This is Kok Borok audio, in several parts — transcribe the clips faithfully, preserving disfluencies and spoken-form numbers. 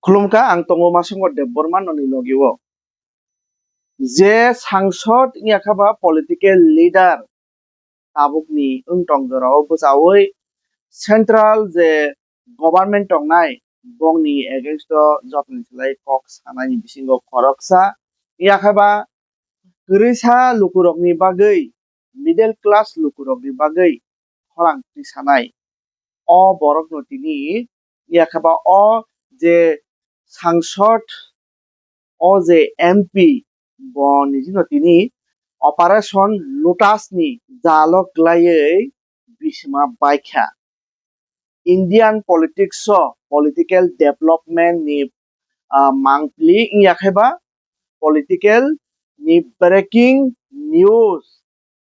Khulumkha, ang tongo Masongkor Debbarma noni logi o. Je sangsod wngya kha ba political leader tabukni wng tong jorao bwchaui central je government tongnai bongni against o jotoni slai kok sanani bisingo khoroksa wngya kha ba kwrwisa lukurokni bagwi, middle class lukurokni bagwi khorang tisanai. O borokno tini yakhe ba o je sangsod, o je M P, bo nijino tini Operation Lotus ni jalo kwlaiwi bisima baikha. Indian politics o political development ni, ah, mangpili wngya khe ba political ni breaking news,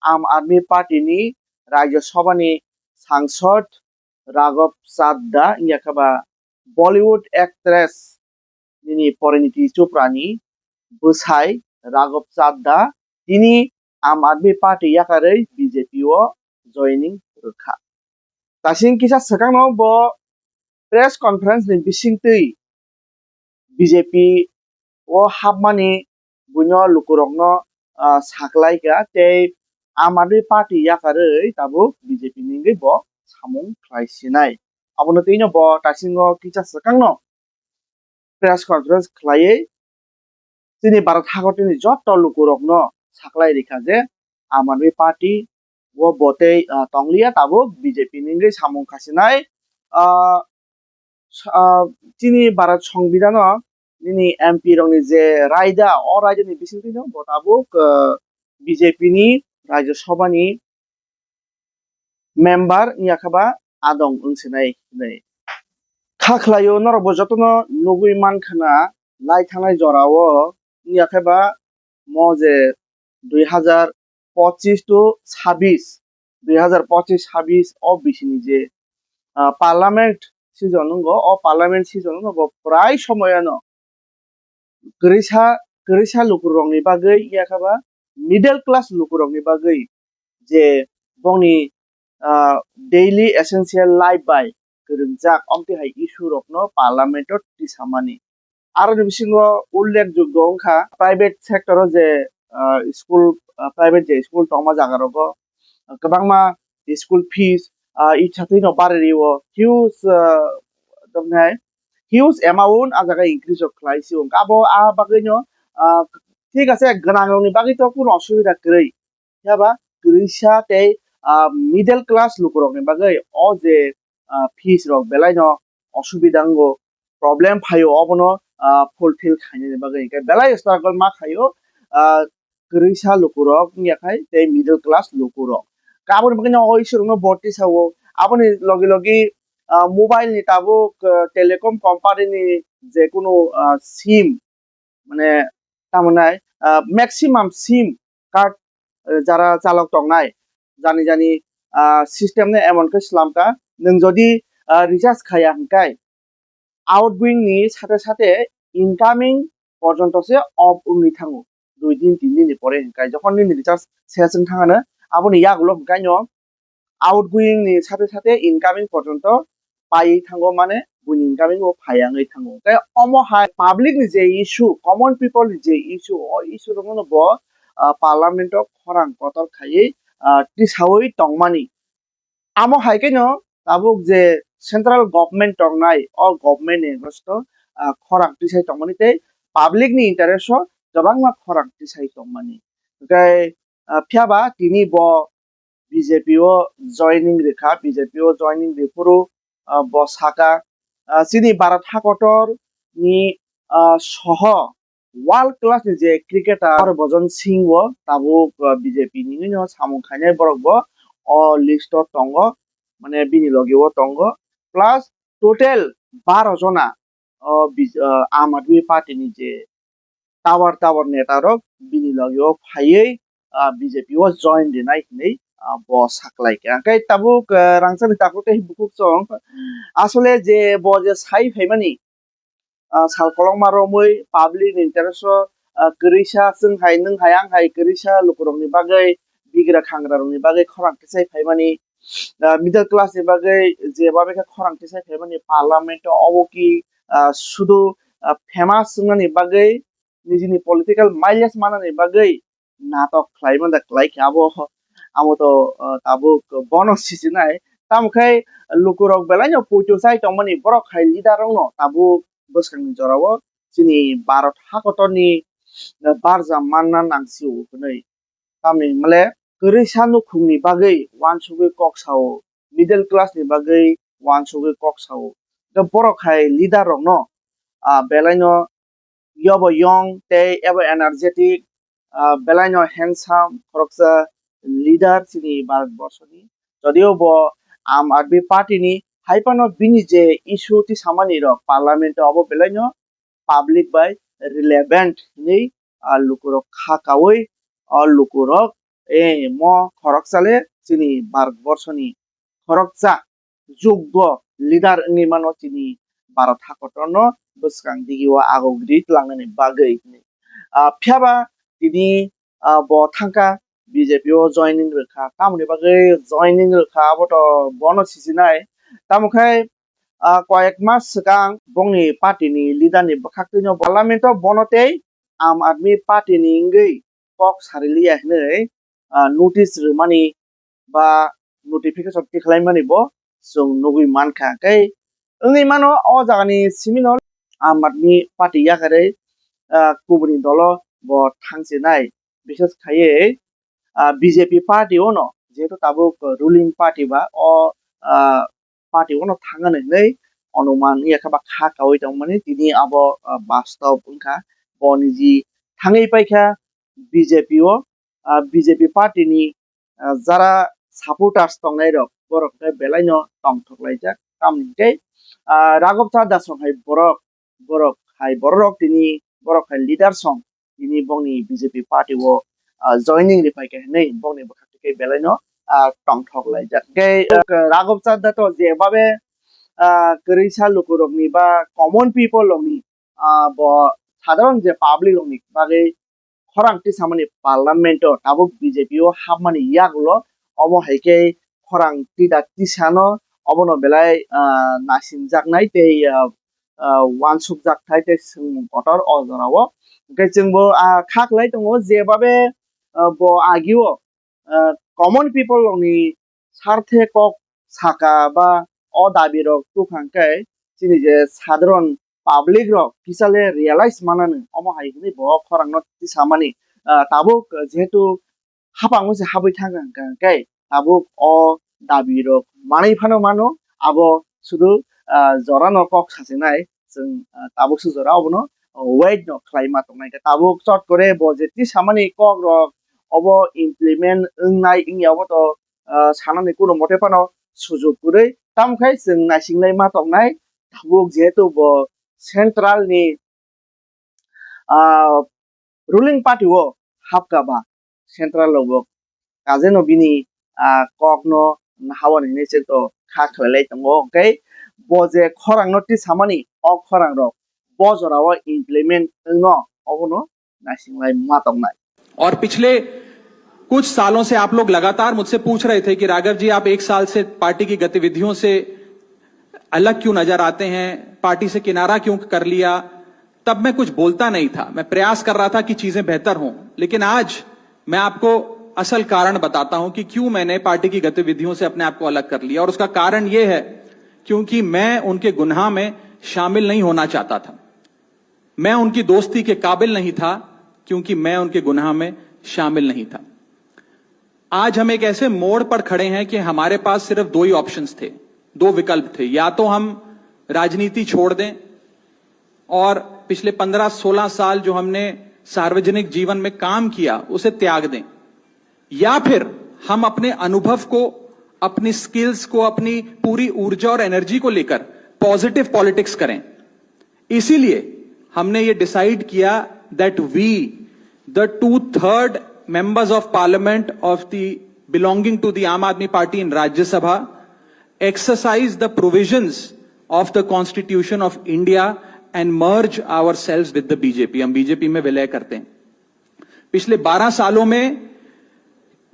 Aam Aadmi Party ni Rajya Sabha ni sangsod Raghav Chadha wngya khe ba Bollywood actress nini Parineeti Chopra ni bwsai Raghav Chadha tini Aam Aadmi Party yakarwi B J P o joining rwkha. Tasing kisa swkangno bo press conference ni bisingtwi B J P o hapmani buino lukurokno, ah, saklaikha tei Aam Aadmi Party yakarwi tabuk B J P ni wngwi bo samung khlai sinai. Abono twino bo tasingo kisa swkangno press conference khlaiwi chini Bharat hakortini joto lukurokno saklai rikha je Aam Aadmi Party o bo tei, ah, tongliya, tabuk B J P ni wngwi samung khasinai, ah, sa-, ah, chini Bharat Songbidhano nini M P rokni je raida, o raidani bisingtwino bo tabuk, ah, B J P ni Rajya Sabha ni member wngya khe ba adong wng sinai hinwi. Kha khlaio, norok bo jotono nugwi mankha na, lai thangnai jorao wngya khe ba mo je dui hazar pochis to sabis, dui hazar pochis sabis o bisini je, ah, parliament season wngo, o parliament season wngo bo prai somoyano kwrwisa, kwrwisa lukurokni bagwi, yakhe ba middle class lukurokni bagwi je bongni, ah, daily essential life bai kwrwngjak, omtwi hai issue rokno parliament o tisamani. Aroni bisingo ullekh jogyo wngkha private sector o je, ah, school, ah, private je school tongma jaga rogo kwbangma school fees, ah, ithatwi no bari rio, huge, ah, tongthai huge amount a jaga increase rok khlai si wngkha. Abo a bagwi no, ah, thik ase, gwnang rokni bagwi to kuno osubida kwrwi. Phiya ba kwrwisa tei, ah, middle class lukurokni bagwi o je, ah, fees rok belai no osubida wngo, problem phaio, obono, ah, fulfill khainani bagwi hwnkhe belai struggle ma khaio, ah, kwrwisa lukurok wngya khai tei middle class lukurok. Aboni bagwi no o issue rokno bo tisao, aboni logi logi, ah, mobile ni tabuk, ah, telecom company ni jekunu, ah, sim, mane, tamo nai, ah, maximum sim card, eh, jara chalok tongnai, jani jani, ah, system no emon khe slam kha, nwng jodi, ah, recharge khaya hwnkhe outgoing ni sate sate incoming porjonto se off wngwi thango, dui din tin din ni pore hwnkhe, jokhon nini recharge ses wng thangano, aboni yagulo hwnkhe no outgoing ni sate sate incoming porjonto paiwi thango, mane buini incoming bo phai wngwi thango. Tei omo hai public ni je issue, common people ni je issue, o issue rokno bo, ah, parliament o khorang kotor khaiwi, ah, tisaui tongmani. Amo hai khe no tabuk je central government tongnai, o government ni gosto, ah, khorang tisai tongmani tei public ni interest o kwbangma khorang tisai tongmani. Hwnkhe, ah, phiya ba tini bo B J P o joining rikha, B J P o joining riphuru, ah, bo saka, ah, chini Bharat hakotor ni, ah, soho world class ni je cricketer Harbhajan Singh bo tabuk, ah, B J P ni no samung khainai borok bo o list o tongo, mane bini logi o tongo, plus total baro jona o B-, ah, Aam Aadmi Party ni je tower tower neta rok bini logi o phaiwi, ah, B J P o join rinai hinwi, ah, bo saklai kha. Hwnkhe tabuk, ah, rangchakni takhuk tei bukhuk chwng asole je bo je sai phaimani, ah, sal kolokma romwi public ni interest o, ah, kwrwisa chwng hai nwng hai ang hai kwrwisa lukurokni bagwi, bigra khangrarokni bagwi khorang tisai phaimani, ah, middle class ni bagwi je babikha khorang tisai phaimani parliament o, obo ki, ah, sudu ah, famous wngnani bagwi, nijini political mileage manani bagwi natok khlai manda khlai khe abo, amo to, ah, tabuk bono sijinai. Tamo khe lukurok belaino puitu chai tongmani borok hai leader rokno tabuk bwskangni jorao chini Bharat hakotorni, ah, barja manna nang sio hwnwi. Tamni hwnmale kwrwisa nukhungni bagwi uansugwi kok sao, middle class ni bagwi uansugwi kok sao. Tei borok hai leader rokno, ah, belaino yobo young tei ebo energetic, ah, belaino handsome khoroksa leader chini Bharat borsoni. Jodio bo Aam Aadmi Party ni, hai phano bini je issue tisamani rok parliament o abo belaino public bai relevant hinwi, ah, lukurok kha kaui, o lukurok, eh, mo khoroksa le chini Bharat borsoni khoroksa jugbo leader wngwi mano chini Bharat hakotorno bwskang digio agogri tlangnani bagwi hinwi. Ah, phiyaba tini, ah, bo thangkha B J P o joining rwkha. Tamoni bagwi joining rwkha abo to bono sijinai. Tamo khe, ah, koyek mas swkang bongni party ni leader ni bwkhaktwino parliament o bono tei Aam Aadmi Party ni wngwi kok sariliya hinwi, ah, notice rwmani ba notification tikhlaimani bo chwng nugwi mankha. Tei wngwi mano o jagani simino Aam Aadmi Party yakarwi, ah, kubuni dolo bo thangchinai. Bishes khaiwi, ah, B J P party o no, jehetu tabuk ruling party ba, o, ah, party o no thangani hinwi onuman wngya kha ba kha kaui tongmani, tini abo, ah, bastob wngkha. Bo niji thangwi paikha B J P o, ah, B J P party ni, ah, jara supporters tongnai rok, borok khe belai no tongthok laijak. Tamni hwnkhe, ah, Raghav Chadda song hai borok, borok hai borok tini borok hai leader song tini bongni B J P party o, ah, joining ri paikha hinwi bongni bwkhak twi khe belai no, ah, tongthok laijak. Tei, ah, Raghav Chadda to je babe, ah, kwrwisa lukurokni ba common people rokni, ah, bo sadharon je public rokni bagwi khorang tisamani parliament o tabuk B J P o hapmani yagulo omo hai khe khorang tida tisano obono belai, ah, naisingjaknai tei, ah, ah, uansukjakthai tei swngmung kotor o jorao. Hwnkhe chwngbo, ah, kha kwlai tongo je babe, ah, bo agio, ah, common people rokni sarthe kok saka ba o dabi rok tukhang khe chini je sadharon public rok kisa le realize manani omo hai hwnwi bo khorang no tisamani, ah, tabuk jehetu hapang se habwi thang kha hwnkhe tabuk o dabi rok manwi phano mano abo sudu, ah, jora no kok sachinai chwng, ah, tabuk se jora obono wait no khlai ma tongnai khe tabuk chot kore bo je tisamani kok rok obo implement wngnai wngya obo to ah, sanani kuno mote phano sujuk kwrwi. Tamo khe chwng naisinglai ma tongnai, tabuk jehetu bo central ni, ah, ruling party o hapka ba, central o bo kajeno bini, ah, kokno nahawani hinwi chwng to kha khwlailai tongo. Hwnkhe bo je khorang no tisamani, o khorang rok bo jora o implement wngno, obono naisinglai ma tongnai. और पिछले कुछ सालों से आप लोग लगातार मुझसे पूछ रहे थे कि राघव जी, आप एक साल से पार्टी की गतिविधियों से अलग क्यों नजर आते हैं, पार्टी से किनारा क्यों कर लिया। तब मैं कुछ बोलता नहीं था, मैं प्रयास कर रहा था कि चीजें बेहतर हों। लेकिन आज मैं आपको असल कारण बताता हूं कि क्यों मैंने पार्टी की गतिविधियों से अपने आप को अलग कर लिया। और उसका कारण यह है, क्योंकि मैं उनके गुनाह में शामिल नहीं होना चाहता था। मैं उनकी दोस्ती के काबिल नहीं था, क्योंकि मैं उनके गुनाह में शामिल नहीं था। आज हम एक ऐसे मोड़ पर खड़े हैं कि हमारे पास सिर्फ दो ही ऑप्शंस थे, दो विकल्प थे। या तो हम राजनीति छोड़ दें और पिछले पन्द्रह सोलह साल जो हमने सार्वजनिक जीवन में काम किया, उसे त्याग दें, या फिर हम अपने अनुभव को, अपनी स्किल्स को, अपनी पूरी ऊर्जा और एनर्जी को लेकर पॉजिटिव पॉलिटिक्स करें। इसीलिए हमने ये डिसाइड किया that we, the two third members of parliament of the, belonging to the Aam Aadmi Party in Rajya Sabha, exercise the provisions of the Constitution of India and merge ourselves with the B J P. हम बीजेपी में विलय करते हैं। पिछले बारह सालों में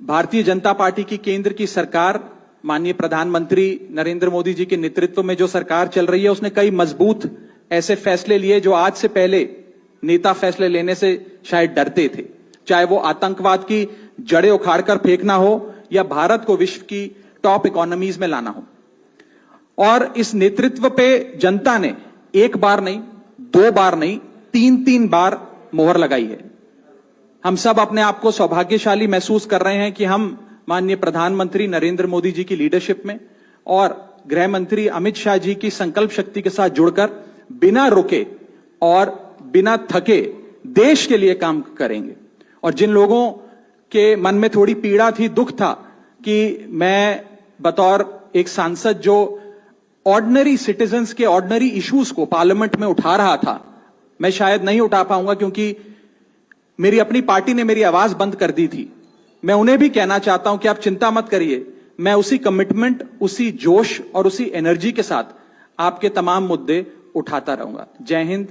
भारतीय जनता पार्टी की केंद्र की सरकार, माननीय प्रधानमंत्री नरेंद्र मोदी जी के नेतृत्व में जो सरकार चल रही है, उसने कई मजबूत ऐसे फैसले लिए जो आज से पहले नेता फैसले लेने से शायद डरते थे, चाहे वो आतंकवाद की जड़ें उखाड़कर फेंकना हो या भारत को विश्व की टॉप इकोनॉमीज में लाना हो। और इस नेतृत्व पे जनता ने एक बार नहीं, दो बार नहीं, तीन तीन बार मोहर लगाई है। हम सब अपने आप को सौभाग्यशाली महसूस कर रहे हैं कि हम माननीय प्रधानमंत्री नरेंद्र मोदी जी की लीडरशिप में और गृह मंत्री अमित शाह जी की संकल्प शक्ति के साथ जुड़कर बिना रुके और बिना थके देश के लिए काम करेंगे। और जिन लोगों के मन में थोड़ी पीड़ा थी, दुख था कि मैं बतौर एक सांसद जो ऑर्डिनरी सिटीजन्स के ऑर्डिनरी इश्यूज को पार्लियामेंट में उठा रहा था, मैं शायद नहीं उठा पाऊंगा क्योंकि मेरी अपनी पार्टी ने मेरी आवाज बंद कर दी थी। मैं उन्हें भी कहना चाहता हूं कि आप चिंता मत करिए, मैं उसी कमिटमेंट, उसी जोश और उसी एनर्जी के साथ आपके तमाम मुद्दे उठाता रहूंगा। जय हिंद।